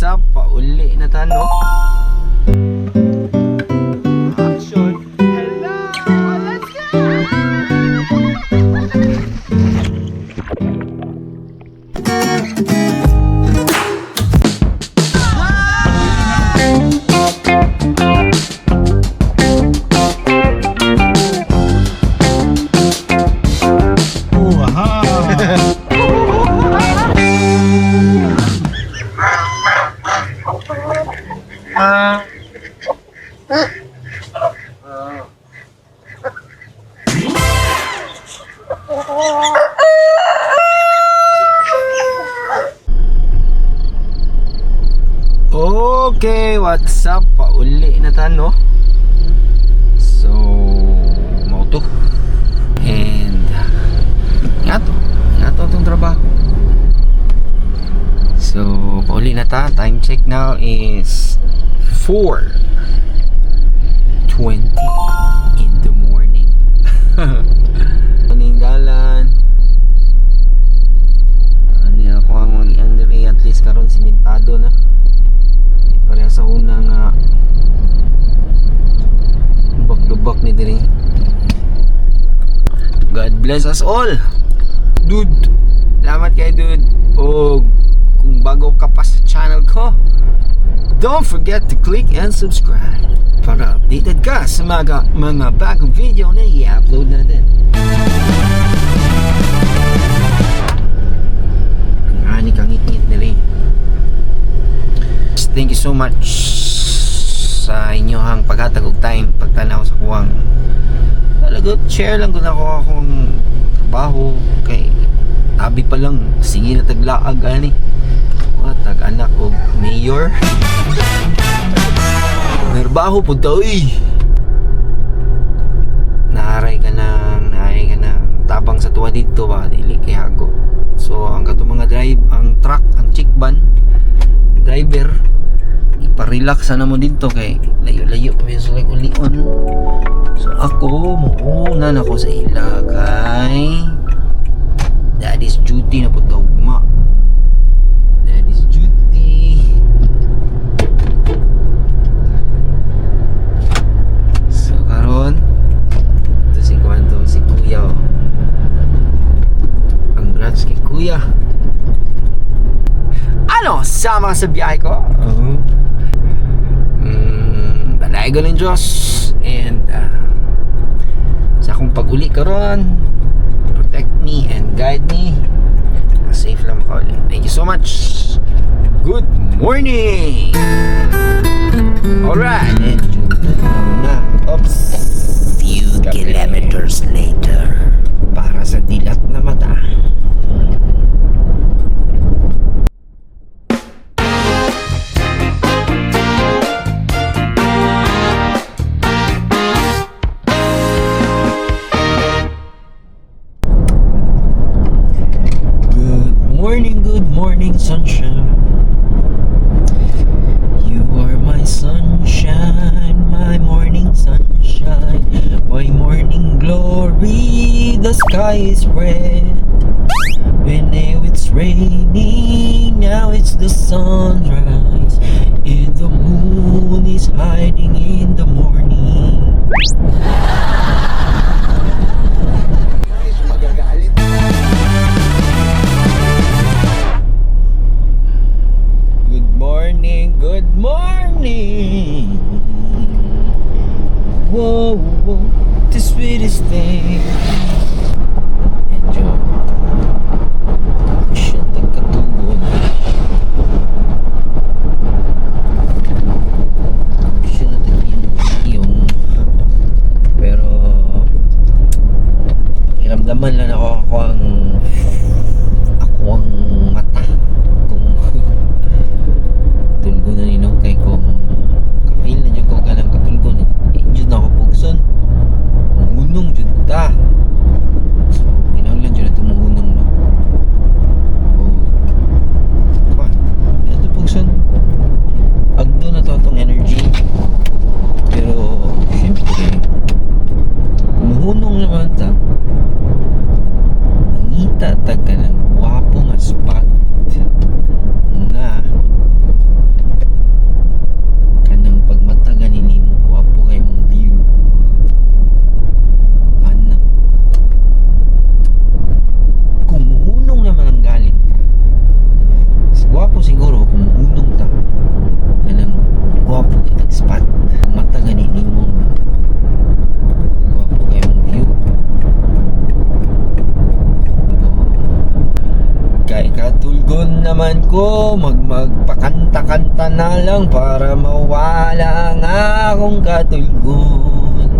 up? Pauli na ta, no? Action! Hello! Let's go! Okay, what's up? Pauli na ta, no? So, mao to. And, nga to itong trabaho. So, pauli na ta. Time check now is 4:20 in the morning. Aning dalan. Ani ako ang mag at least karon simentado na. Pareha sa una nga lubak-lubak ni diri. God bless us all. Dude. Salamat kay dude. O kung bago ka pa sa channel ko, don't forget to click and subscribe para updated ka sa mga bagong video na i-upload natin. Ang ani kang ngit diri. Thank you so much sa inyong paghatag og time pagtanaw sa kuwang talaga. Share lang gud ako akong trabaho kay abi pa lang sige na taglaag ani wa tag anak og mayor, narbaho pud ta oy. Naaray ka ng tabang sa tuwa dito ba, dili kay hago. So ang kato mga drive, ang truck, ang chick van driver, ipa-relax na mo dito kay layo-layo pa sa like ulion. So ako muuna na ko sa ila kay daddy's duty na pud ta ugma. Daddy's duty. So karon ito si Kwanto, si Kuya, oh. Congrats kay Kuya. Ano, sama sa biyahe ko. Ko ng Diyos and sa akong pag-uli karon, protect me and guide me. Safe lang makauli. Thank you so much. Good morning. Alright, na. Oops. Few Kape. Kilometers later. Para sa dilat na mata. Good morning, sunshine. You are my sunshine, my morning sunshine, my morning glory. The sky is red. When now it's raining, now it's the sunrise, and the moon is hiding in the morning. Magagalit. Good morning, good morning. Whoa, whoa, the sweetest thing. Medyo siya tagkatugod. Siya na yung, pero pakiramdaman lang ako ang mata kung tulgo na nino, kay kung ka-feel na jud ko kanang katulgo na di jud na ako pugson, muhunong jud ta. So kinahanglan jud na tumuhunong, no? O kuan ito pugson, agdo na to atong energy. Pero syempre kumuhunong naman ta, mangita ta ka ng gwapo nga spot na Katulgon naman ko, magpakanta-kanta na lang para mawala ang akong katulgon.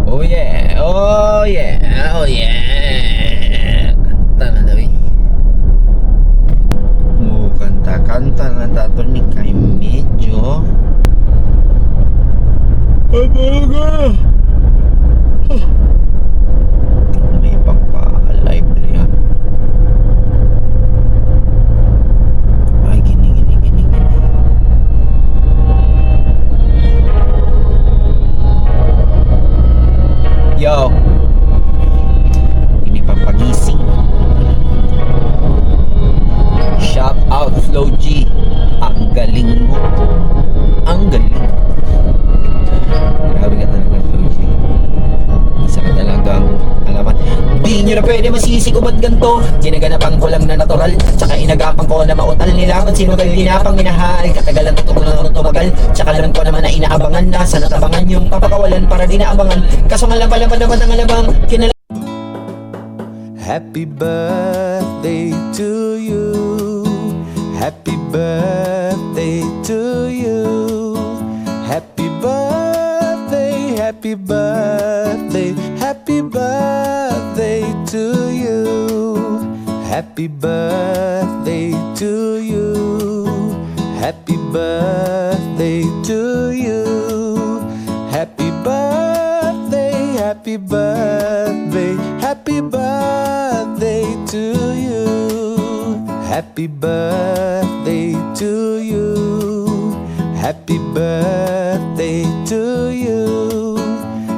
Oh yeah, oh yeah, oh yeah. Kanta na daw eh. Mo kanta-kanta na tato ni kay medyo. Abaga! May pagpa-live rin ha. Ay, gini, gini, gini, gini. Yo! Gini pampagising. Shout out Flow G. Ang galing mo. Ang galing. Grabe ka talaga, Flow G. Isa ka talagang alamat. Di nyo na pwede masisi kung ba't ganito. Ginaganapan ko lang na natural. Tsaka inagapan ko na mautal. Nilaban sinugal, ginapang minahal. Katagalan totoo na tumagal. Tsaka alam ko naman na inaabangan na. Sana tabangan yung papakawalan para di naabangan. Kaso nga lang pala naman ang alabang. Kinala Happy birthday to you. Happy birthday to you. Happy birthday, happy birthday, happy birthday to you. Happy birthday to you. Happy birthday to you. Happy birthday, happy birthday, happy birthday to you. Happy birthday to you. Happy birthday to you.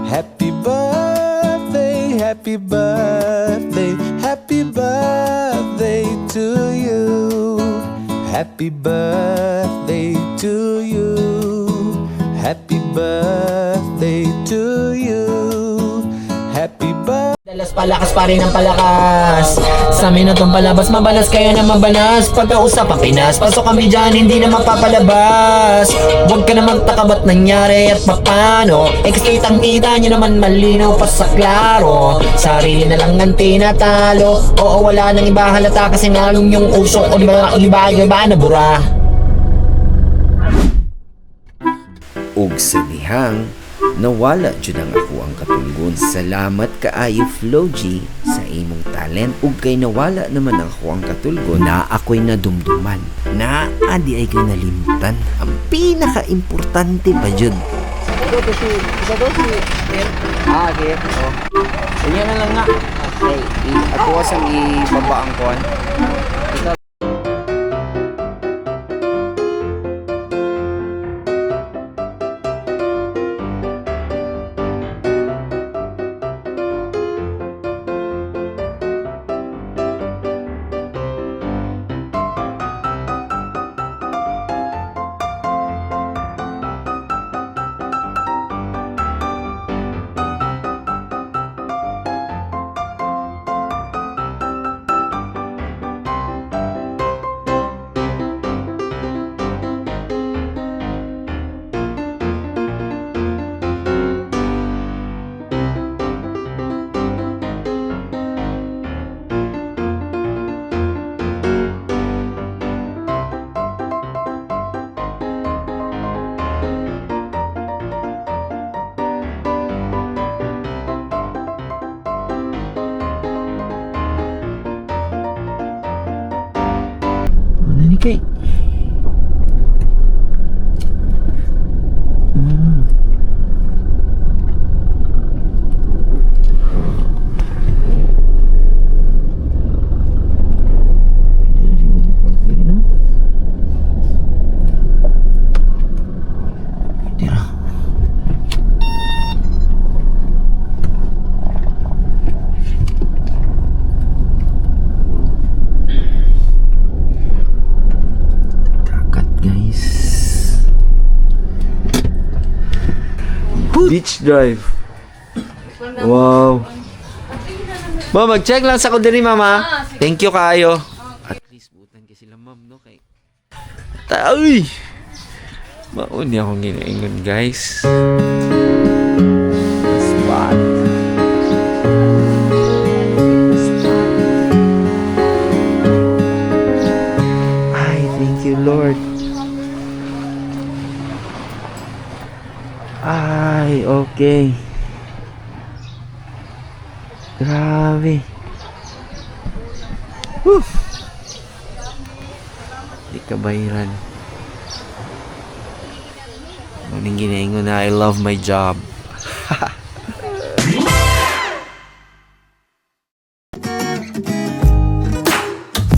Happy birthday, happy birthday, happy birthday to you. Happy birthday to you. Happy birthday to you. Happy birthday. Dalas palakas pa rin ang palakas. Sa amin na tong palabas, mabalas kaya na mabalas. Pagkausap ang Pinas, pasok kami dyan, hindi na mapapalabas. Huwag ka na magtaka ba't nangyari at papano. Eh kasi kitang kita nyo naman, malinaw pa sa klaro. Sarili na lang ang tinatalo. Oo, wala nang iba halata kasi nalong yung uso. O di ba, o di ba, iba na bura. Ug sa dihang nawala jud ang ako ang katulgon. Salamat kaayo, Flow G, sa imong talent ug kay nawala naman ako ang katulgon na ako'y nadumduman. Na adi ay kay nalimtan. Ang pinaka-importante pa jud. Ah, okay. Oh. Unya na lang nga. Okay, ako asang ibaba ang kuan. Ano ni kay? Tira. Dagat, guys. Beach drive. Wow. Ma, mag-check lang sa ko diri, Mama. Thank you kaayo. At least butan kay sila, ma'am, no kay. Uy! Mauni akong ginaingon, guys. Spot. Spot. Ay, okay. Grabe. Woo! Di ka bayaran. Maning ginaingon na I love my job.